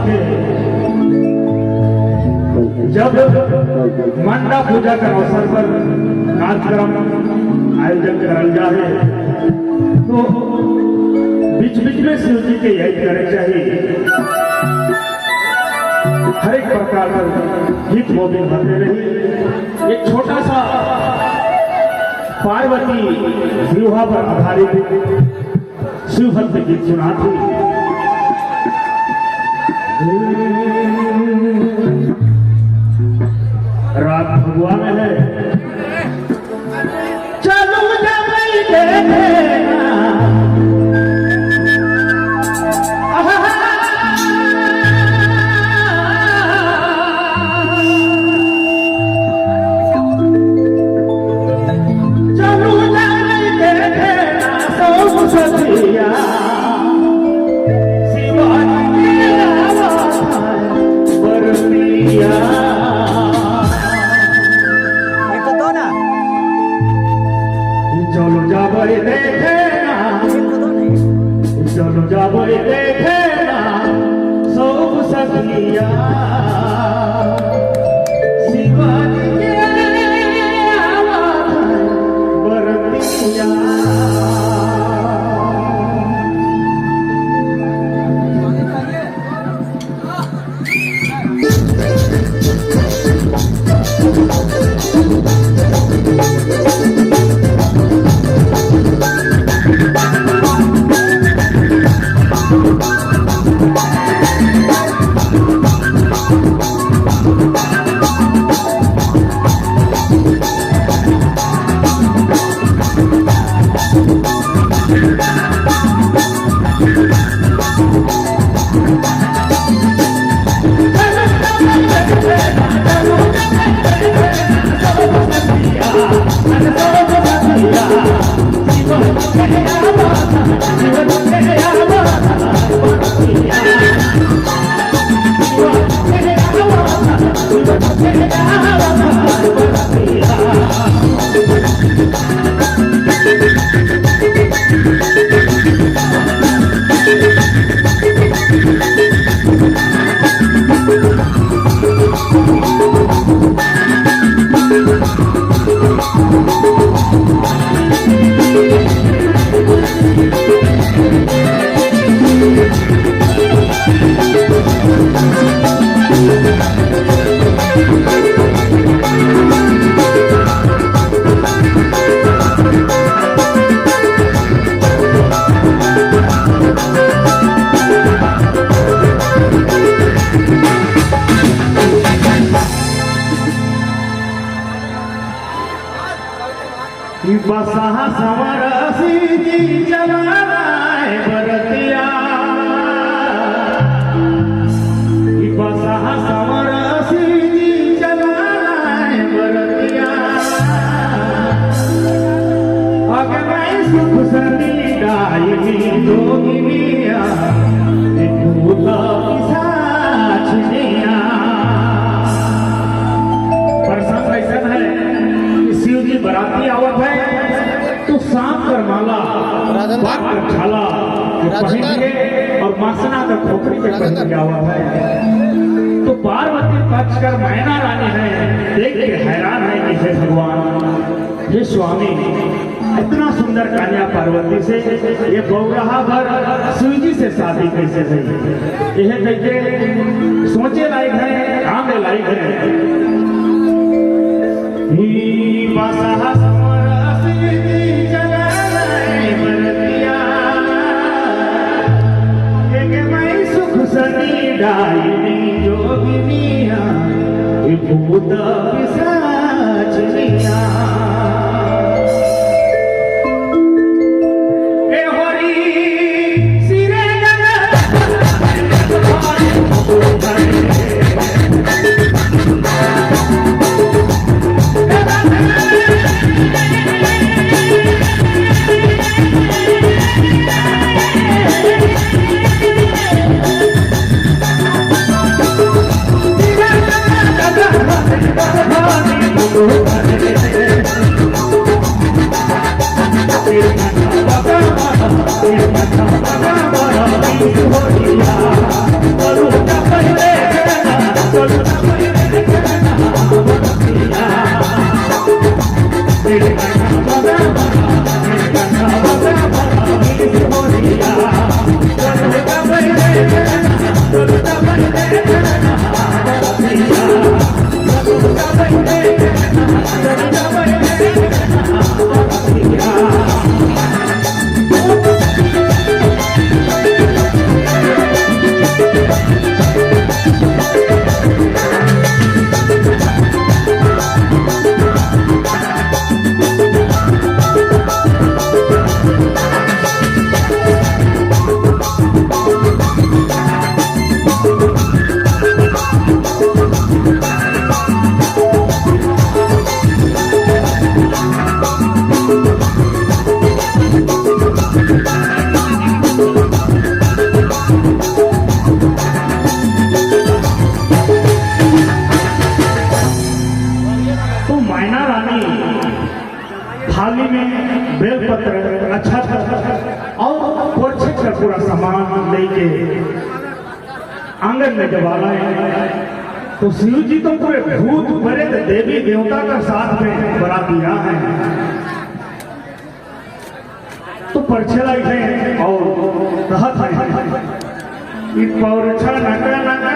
होके जब मंडा पूजा के अवसर पर कार्यक्रम आयोजन करल जाए तो बीच बीच में शिव जी के याद करे चाहिए। हर एक प्रकार का गीत गोविंद होते रही। एक छोटा सा पार्वती विवाह पर आधारित शिव भक्त गीत सुना थी। रात भगवान है, चलो सखिया चलो जाबे देखे ना, चलो जाबे देखे ना सब सखिया शिवाजी के बरतिया। बसहा सवर सीधी चलाए बरतिया, बसहा सवर सीधी चलाए बरतिया। अगनाई सुख सनी डायनी जोगिनिया भूत पिशाचनिया। प्रसंग ऐसा है कि शिव जी बराती आवत है तो सांप कर माला बाघ कर छाला पहन के और मासना कर खोपड़ी के पहन के आवत है। तो पार्वती पक्ष कर मैना रानी है, देख के हैरान है कि हे भगवान, हे स्वामी, इतना सुंदर कन्या पार्वती से ये गौरहा भर शिव जी से शादी कैसे हुई? यह कैसे सोचे लायक है, काम लायक है। सुख सनी डायनी जोगिनिया भूत पिशाचनिया। ए हरि सिरे तो मैना रानी थाली में बेलपत्र, अच्छा और परछे का पूरा सामान लेके आंगन में जब आला है, तो शिव जी तो पूरे भूत प्रेत देवी देवता का साथ में बरातिया है। तो परछे लाई है और कहत है कि परछा नक नक